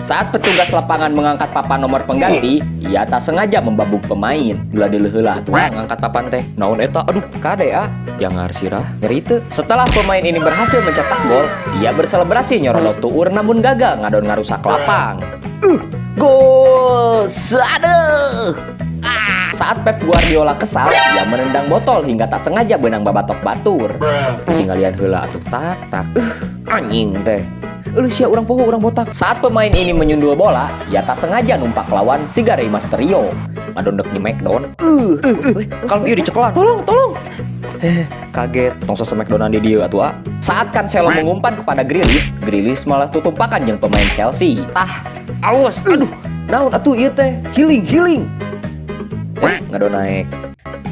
Saat petugas lapangan mengangkat papan nomor pengganti, ia tak sengaja membabuk pemain. Ulah deuleu heula atuh ah, ngangkat papan teh. Naon eta? Aduh, kade ah. Jangar sirah, nyeri teu. Setelah pemain ini berhasil mencetak gol, ia berselebrasi nyorodot tuur, namun gagal ngadon ngarusak lapang. Gol! Aduh! Ah. Saat Pep Guardiola kesal, ia menendang botol hingga tak sengaja beunang babatok batur. Tinggalian heula atuh, tak tak. Anjing teh. Eueuh sia, urang poho urang botak. Saat pemain ini menyundul bola, ia tak sengaja numpak lawan siga Rey Mysterio. Ngadon dek nymackdown. Kalau ieu dicekelan. Tolong, tolong. Heh, kaget. Tong smackdownan di dieu atuh ah. Saat Cancelo mengumpan kepada Grealish, Grealish malah tutumpakan jeung pemain Chelsea. Tah, awas, aduh. Naon atuh ieu teh? Healing, healing. Eh, ngadon naik.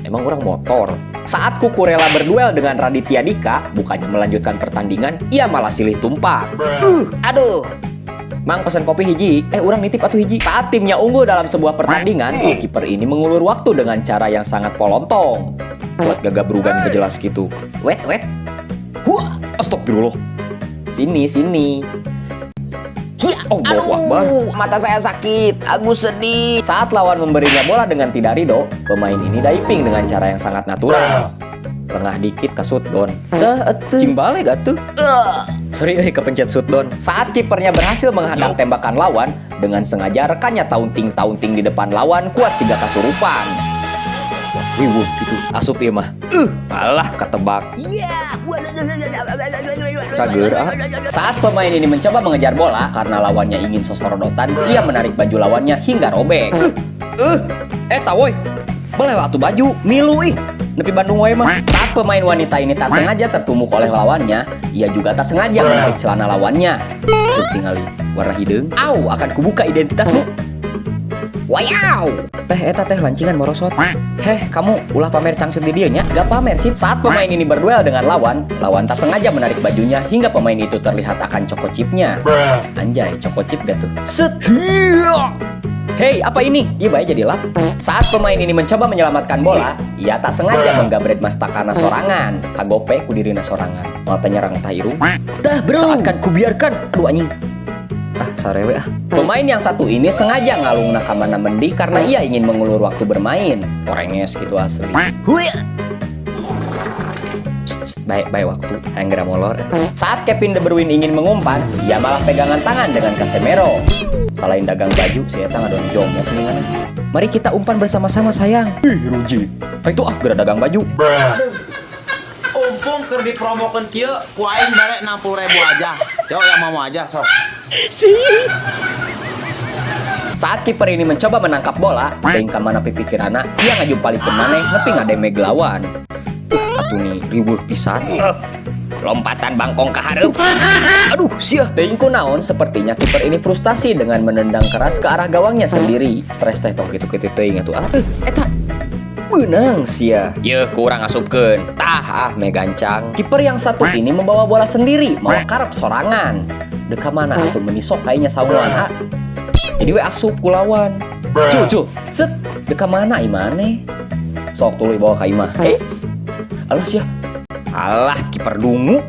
Emang urang motor. Saat Cucurella berduel dengan Raditya Dika, bukannya melanjutkan pertandingan, ia malah silih tumpak. Aduh. Mang, pesen kopi hiji, eh, urang nitip atuh hiji. Saat timnya unggul dalam sebuah pertandingan, kiper ini mengulur waktu dengan cara yang sangat polontong. Buat gagabrugan gak jelas gitu. Wet, wet. Wah, astagfirullah. Sini, sini. Hiya, Allahu Akbar. Mata saya sakit, aku sedih. Saat lawan memberinya bola dengan tidak ridho, pemain ini diving dengan cara yang sangat natural. Lengah dikit ke shootdown. Tah atuh. Cing balik atuh. Sorry euy, kepencet shootdown. Saat kipernya berhasil menghadang tembakan lawan, dengan sengaja rekannya taunting-taunting di depan lawan kuat siga kasurupan. Wah, wiwuh gitu. Asup ieu mah. Alah, ketebak. Cager ah. Saat pemain ini mencoba mengejar bola karena lawannya ingin sosorodotan, ia menarik baju lawannya hingga robek. Eta woi. Boleh atuh baju, milu ih. Nepi Bandung wae mah. Saat pemain wanita ini tak sengaja tertumbuk oleh lawannya, ia juga tak sengaja menarik celana lawannya. Tuh tingali warna hideung. Au, akan kubuka identitasmu. Wow. Teh, eta teh lancingan morosot. Heh, kamu ulah pamer cangcut di dieu nya. Gak pamer sih. Saat pemain ini berduel dengan lawan, lawan tak sengaja menarik bajunya hingga pemain itu terlihat akan choco chipnya. Anjay, choco chip gak tuh? Set. Hiya. Hei, apa ini? Iya, baik jadi lap. Saat pemain ini mencoba menyelamatkan bola, ia tak sengaja menggabret mastakana sorangan. Kagope ku dirina sorangan. Mau nyerang tah irung. Tah bro, tak akan kubiarkan. Aduh, anjing. Ah, sarewe ah. Pemain yang satu ini sengaja ngalung nakamana mendih karena ia ingin mengulur waktu bermain. Porenges gitu asli. Huya. Psst, psst, baik baik waktu hayang geura molor. Saat Kevin De Bruyne ingin mengumpan, ia malah pegangan tangan dengan Casemiro. Selain dagang baju, si eta ngadon jomok gimana. Mari kita umpan bersama-sama, sayang. Ih, ruji. Itu ah, geura dagang baju. Mumpung keur dipromokeun kieu, ku aing bare 60 ribu aja. Yuk, yang mau aja sok. Saat kiper ini mencoba menangkap bola, teuing ka mana pipikiranna, ia ngajumpalikeun maneh nepi ngademeg lawan. Atuh nih riweuh pisan. Lompatan bangkong ka hareup. Aduh, sia. Teuing ku naon, sepertinya kiper ini frustasi dengan menendang keras ke arah gawangnya sendiri. Stres teh tong kitu-kitu teuing atuh. Ah, eta beunang sia. Yeuh, kurang asupkeun. Tah ah, me gancang. Kiper yang satu ini membawa bola sendiri, mawa karep sorangan. Dek ka mana atuh, meni sok kayaknya samuan ah. Jadi we asup ku lawan. Cu, cu, set. Dek ka mana imane? Sok tuluy bawa ka imah. Eits. Alah sia. Alah, kiper dungu.